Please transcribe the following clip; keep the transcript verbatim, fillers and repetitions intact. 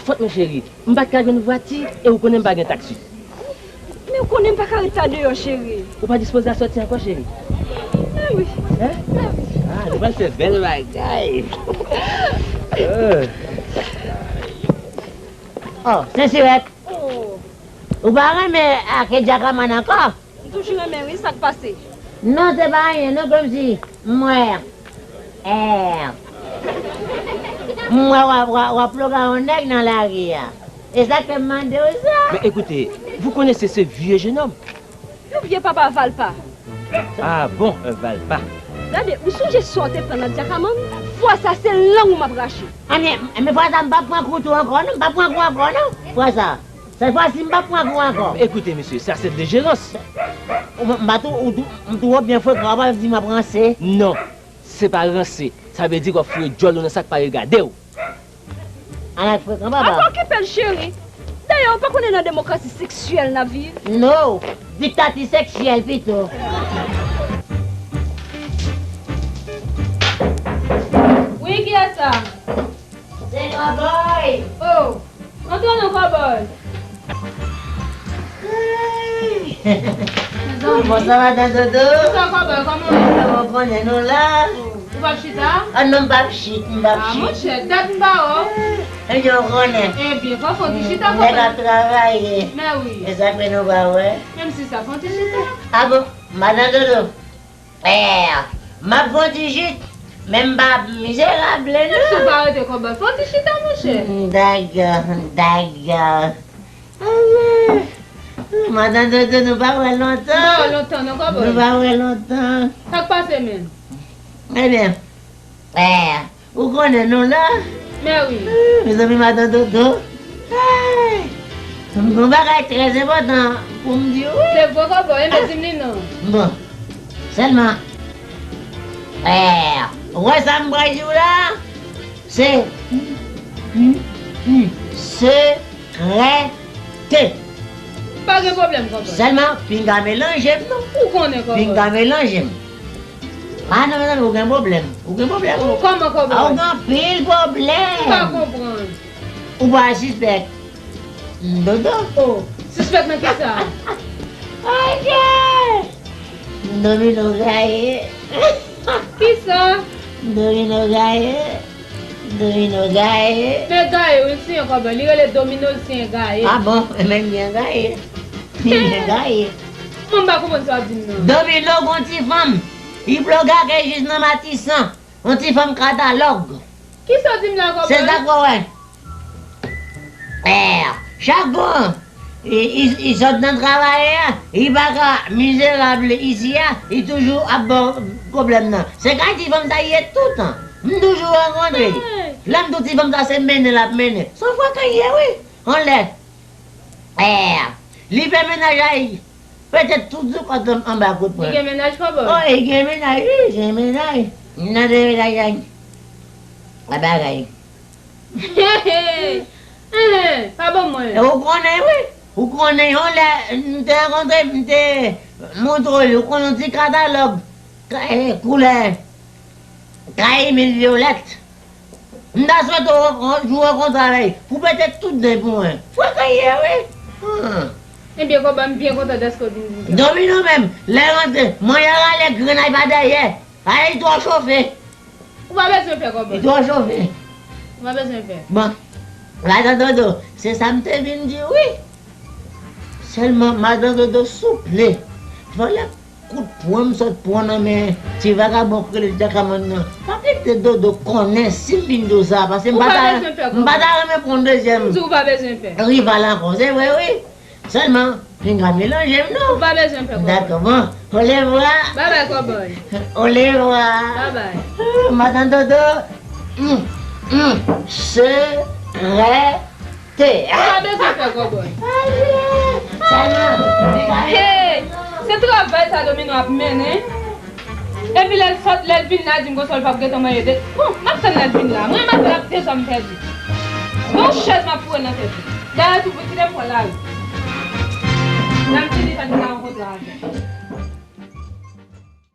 Fòt mwen, cheri. M pa t ka jwenn vwati e ou konnen m pa gen taksi. Men ou konnen m pa ka ret la deyò, cheri. Ou pa dispoze a sòti ankò, cheri? Men wi. Hein? Men wi. Ah, nou pral fè bèl bagay. Euh. Oh, Sensirèt. Oh. Ou pa renmen ake Djakamann ankò? M toujou renmen wi, sa k pase? Non, se pa anyen, non, kòmsi m wè, eh, m wè w ap, w ap, w ap ploga yon nèg nan lari a. E sa k fè m mande w sa. Mais écoutez, vous connaissez ce vieux jeune homme? Yon vye papa valpa. Ah bon, un valpa. Gade, ou sonje sa w te pran nan Djakamann? Fwa sa, se lang ou m ap rache. Ah, men, men fwa sa, m p ap pran kou tou ankò, non, m p ap pran kou ankò, non, fwa sa. Sèl fwa si m p ap pran kou ankò. Écoutez, monsieur, c'est assez de l'ingérence. Ou, m pa tou, ou tou, m tou w byen frekan, w ap di m ap ranse. Non, se pa ranse. Sa vle di w ap foure djòl ou nan sa k pa regade w. Ann ak frekan, papa. Apa okipe l, cheri. Dayè, ou pa konnen nan demokrasi seksyèl n ap viv? No, diktati seksyèl pito. Wi, kiyès sa? Se Kòbòy! Oh! Antre non, Kòbòy! Bonswa, madan Dodo. Bonswa, Kòbòy, kòman w ye? Kòman w konnen nou la? Oh, ou p ap chita? Ah non, m p ap chit, m p ap chit. Ah, monchè, dat m pa wè w. Ebyen, w konnen. Ebyen, fò w fè yon ti chita, Kòbòy. Nèg ap travay. Men wi. E sa k fè nou pa wè. Menm si sa, fè yon ti chita. Ah bon? Madan Dodo. Eh, m ap fè yon ti chit, men m pa mizerab, non. Si w pa rete, Kòbòy, fè yon ti chita, monchè. Mm, daga, daga. Aye. Madan Dodo, nou pa wè lontan. Nou pa wè lontan, non, Kòbòy. Nou pa wè lontan. Sa k pase, menm? Ebyen, eh, ou konnen nou la? Men wi. Ah, mezanmi, madan Dodo. Ay! M gen yon bagay trè enpòtan pou m di w, wi. Se vre, Kòbòy, men di m li non. Bon. Sèlman, eh, ou wè sa m pral di w la? Se, mm, mm, mm, sekrète. Pa gen pwoblèm, Kòbòy. Sèlman, pinga melanje m non. Ou konnen, Kòbòy. Pinga melanje m. Ah non, mezanmi, ou gen pwoblèm. Ou gen pwoblèm. Kòman, Kòbòy? Ah, ou gen anpil pwoblèm. M pa konprann. Ou pa sispèk. Dodo. Oh, sispèk nan kisa? Adje! Domino gaye. Kisa? Domino gaye. Domino gaye. Men gaye, wi, l siyen, Kòbòy. Li rele Domino, l siyen gaye. Ah bon? Ebyen, li byen gaye. Li byen gaye. Mwen m pa konprann sa w ap di m nan. Domino gon ti fanm. Li ploge ake jis nan Matisan. Yon ti fanm katalòg. Kisa w di m la, Kòbòy? Se sa k w wè. Eh, chak gwo, li, li, li sot nan travay a, li pa ka mizerab isi a, li toujou ap ba w pwoblèm nan. Se kay ti fanm sa li ye toutan. M toujou rankontre l. Hey! Lè m di w ti fanm sa se mennen l ap mennen. Se yon fwa kay ye, wi. Anlè. Eh, li fè mennaj a li. Petèt tout zoukòt anba kout pwen. Li gen mennaj, Kòbòy? Oh, li gen mennaj, wi, li gen mennaj. Nan de mennaj a li. A bagay. Enhen, pa ban mwen. E ou konnen, wi. Ou konnen, yon lè, m te rankontre, m te montre w li, ou konnen yon ti katalòg, ka-, eh, koulè. Kay Emil Violette. M ta swete w rank-, jou rankontre avè l pou pete tout den pou mwen. Fwa kay ye, wi. Hmm. Ebyen, Kòbòy, m byen kontan dèske w vin di m sa. Domino menm, lè l rantre, manyen rale grenn pa dèyè. Ale, li twò chofe. Ou pa bezwen pè, Kòbòy. Li twò chofe. Ou pa bezwen pè. Bon, madan Dodo, se sa m te vin di w, wi. Sèlman, madan Dodo, souple. Fò lè kout pwen m sot pran nan men ti vagabon k rele Djakamann nan. Pa kite Dodo konnen si m vin di w sa, paske m pa ta, m pa ta renmen pran yon dezyèm rival ankò. Se vre, wi. Sèlman, pinga melanje m, non. Ou pa bezwen pè, Kòbòy. Dakò, bon. Olevwa. Babay, Kòbòy. Olevwa. Babay. Madan Dodo. Mm, mm. Sekrè. Te. Ou pa bezwen pè, Kòbòy. Hey! Se travay sa Domino ap mennen. Epi lè l sot, lè l vin la, di m konsa l p ap gentan manje de. Bon, m ap tann lè l vin la. Mwen, m ap fè l ap de zòm pèdi. Bon, chèz m ap foure nan tèt li. Dayè, tou, pou kite m pran lari. Lè m vini, fè l vin rankontre avè m.